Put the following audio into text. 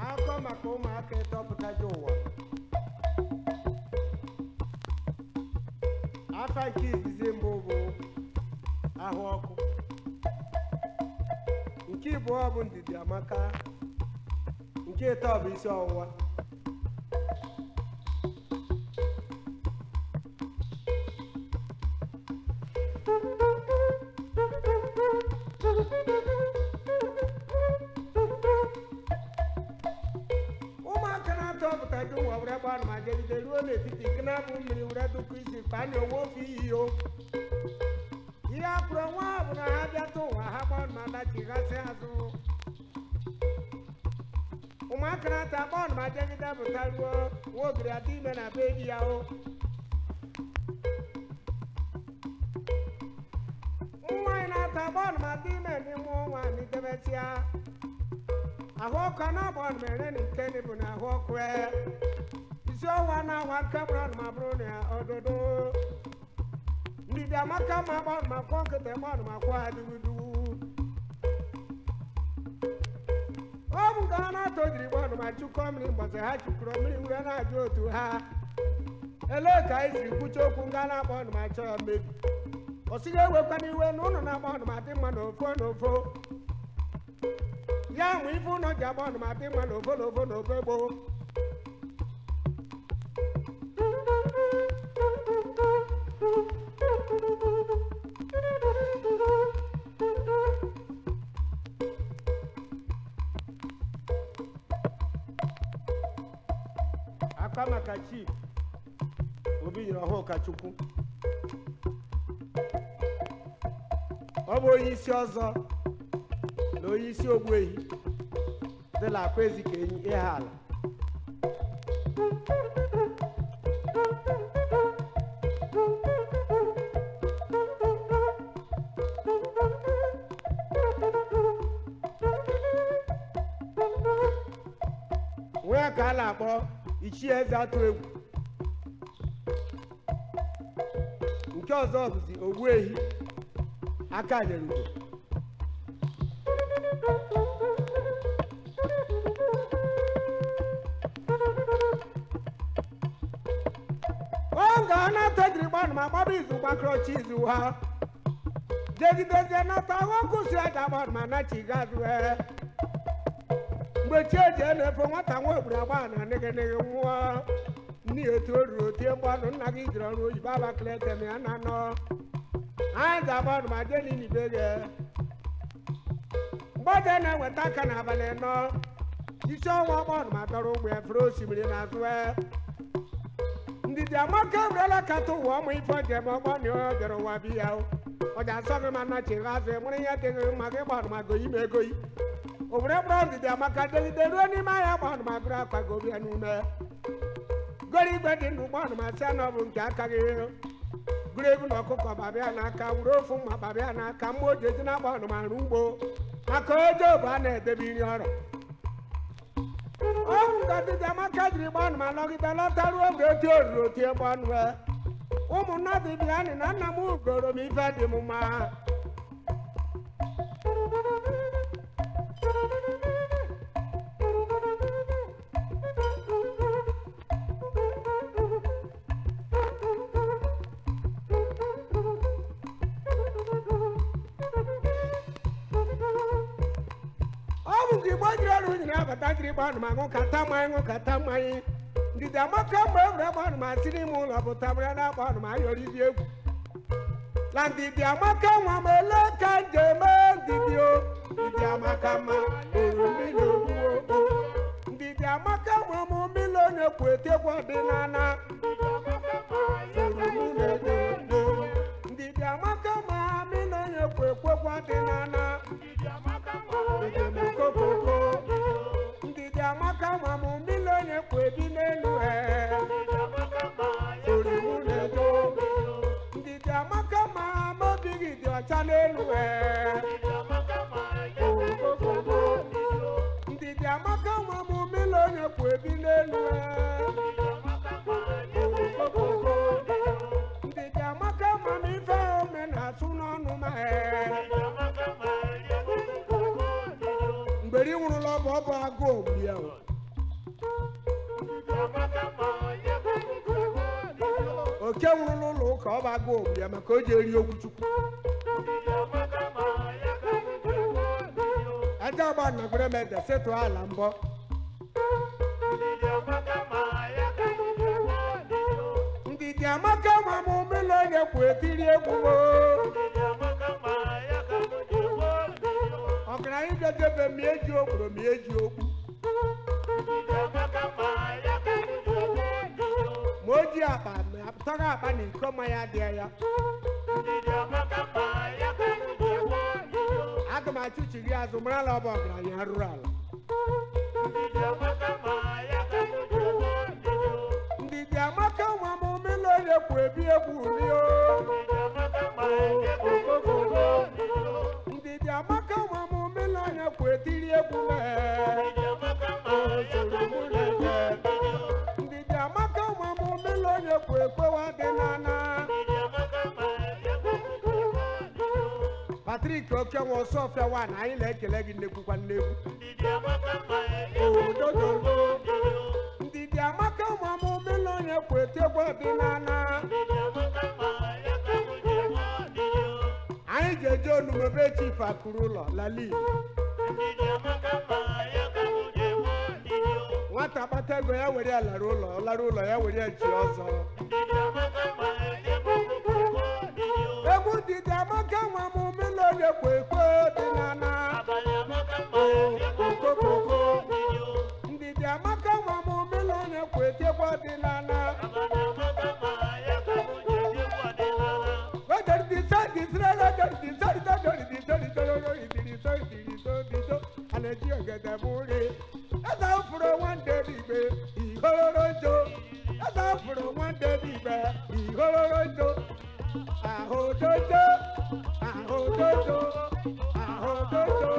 Akụkọ maka ụmụaka ịtọpụtaji ụwa. Afa nke izizi mbụ bụ ahụ ọkụ. Nke ịbụọ bụ ndidi amaka. Nke ịtọ bụ isi ọwụwa. Ụmụaka na-atọpụtaji ụwa were gbanụ ma jegide ruo n'etiti nke na-abụ mmiri were dụkọ isi kpanye onwe ofe iyi o. Ihe akpụrụ nwa bụ na ha bịata ụwa ha gbanụ ma dachighasị azụ. Ụmụaka na-ata gbanụ ma jegide pụta ruo nwa ogiri adị ime na be di ya o. Nwaanyị na-ata gbanụ ma dị ime n'ime ọnwa n'idebesịa. Ahụ ọkụ a na-agba ọnụ ma ere na nke ni bụ na ahụ ọkụ e. Isi ọwa na-awa nke bụrụ ọnụ ma bụrụ na ọdụdụ. Ndidi amaka ma gba ọnụ ma kwọ nkịtị gba ọnụ ma kwọ adịgudu. Ọ bụ nke ha na-atọ jiri gba ọnụ ma chụkọ mmiri mbọsị ha chụkọrọ mmiri were na-ajụ otu ha. Elee ka anyị siri kwucha okwu nga na-agba ọnụ ma chọọ ya mmebi. Ọ sịghị ewekwana iwe na ụnụ na-agba ọnụ ma dị mma n'ofo n'ofo. Ya mụ ife ụnọ ji agba ọnụ ma dị mma n'ofo n'ofo n'ofe gboo. Aka maka Chief Obi nyere ọhụụ ka Chukwu. Ọ bụ onye isi ọzọ na onye isi ogbuehi dịla akwa ezi ka enyi ihe ala. Nwa ya ka a na-akpọ Ichie Eze Atụ Egwu. Nke ọzọ bụzi ogbuehi aka nyere ugo. Oge ọ na-atọ jiri gbanụ ma gbaba izu gbakọrọchi izu ha jegidezie nata ọkụ si aja gbanụ ma nachiga azụ ee. Mgbe chi eji na-efe nwata nwa ogburu agba na nịgịnịgị nwụọ nne ya otu o ruru otie mgbanụ nna gị jiri ọrụ oyibo Abakaliki ma ya na nọ anyị ga-agbanụ ma jee n'inibe gị. Mgbe oje na-eweta aka n'abalị nọ isi ọnwa gbanụ ma dọrọ ụgbọ ya fere osimiri n'azụ ee. Ndidi amaka ewerela kata ụwa ọmụ ife o ji eme ọgbọ na ọ bịara ụwa bi ya o. Ọ ji asọ gị ma nna chigha azụ nwere ihe dị gị mma gị gbanụ ma goyi ma egoyi. Owere bụrụ ndidi amaka jegide ruo n'ime ahịa gbanụ ma gụrụ akwa gobi ya n'ume. Goro igwe dị ndụ gbanụ ma sịa na ọ bụ nke aka gị. Gụrụ egwu na ọkụkọ babịa n'aka wuru ofu mma babịa n'aka mma o ji eji na gbanụ ma rụ ugbo maka oje bụ a na-edebe nri ọrịa. Ọ bụ nke ndidi amaka jiri gbanụ ma nọgide lọta ruo mgbe oti oruru otie gbanụ e. Ụmụnna dibịa nị na nna m goro m ife dị m mma. Ọ bụ nke Igbo jiri ọrụ unyi na-abata jiri gbanụ ma ṅụkata mmanya ṅụkata mmanya. Ndidi amaka mgbe egwure gbanụ ma si n'ime ụlọ pụta bụrụ na gbanụ ma ayọrịzi egwu. Na ndidi amaka nwa m ele ka njem ndidi o. Ndidi amaka mma oru mmiri ogbuo o. Ndidi amaka nwa m mmiri onye kwu etekwu ọdịnala. Ndidi amaka ma mmiri onye kwu ekwekwu ọdịnala. Kokoko. Ndidi amaka ma m mmiri onye kwu ebi n'elu ee. Ndidi amaka ma obi gị dị ọcha n'elu ee. Ndidi amaka ma m mmiri onye kwu ebi n'elu ee. bụ ọ bụ agụụ gburu ya o. Oke nwụrụ n'ụlọ ụka, ọ bụ agụụ gburu ya maka o ji eri okwu Chukwu. Aja agba nagbere m ede setụ ala mbọ. Ndidi amaka ma m mmiri onye kwu etiri egwu o. Ọgaranya bịadebe ma eji ogboro ma eji okwu ma o ji akpa ma tọrọ akpa na iko mmanya dị ya. Aga m achụchiri azụ mara na ọ bụ ọgaranya ruru ala. Ndidi amaka nwa m mmiri onye kwu ebi egwu ri o. Ndidi amaka nwa m mmiri onye kwu etiri egwu mee. Ndidi amaka nwa m mmiri onye kwu ekwewa dị n'ana. Patrik Okenwe Ọsọfịa wa na anyị na-ekele gị nnekwukwa nnekwu. Odododo. Ndidi amaka nwa m mmiri onye kwu eti egwu dị n'ana. Anyị ga-eje onumebe chief akụrụ ụlọ lali. Nwata kpata ego ya were ya lara ụlọ, ọ lara ụlọ ya were ya chi ọzọ. Egwu ndidi amaka nwa m mmiri onye kwu ekwe dị n'ana. Okokoko. Ndidi amaka nwa m mmiri onye kwu eti egwu dị n'ana. Ahụ dodo, ahụ dodo, ahụ dodo.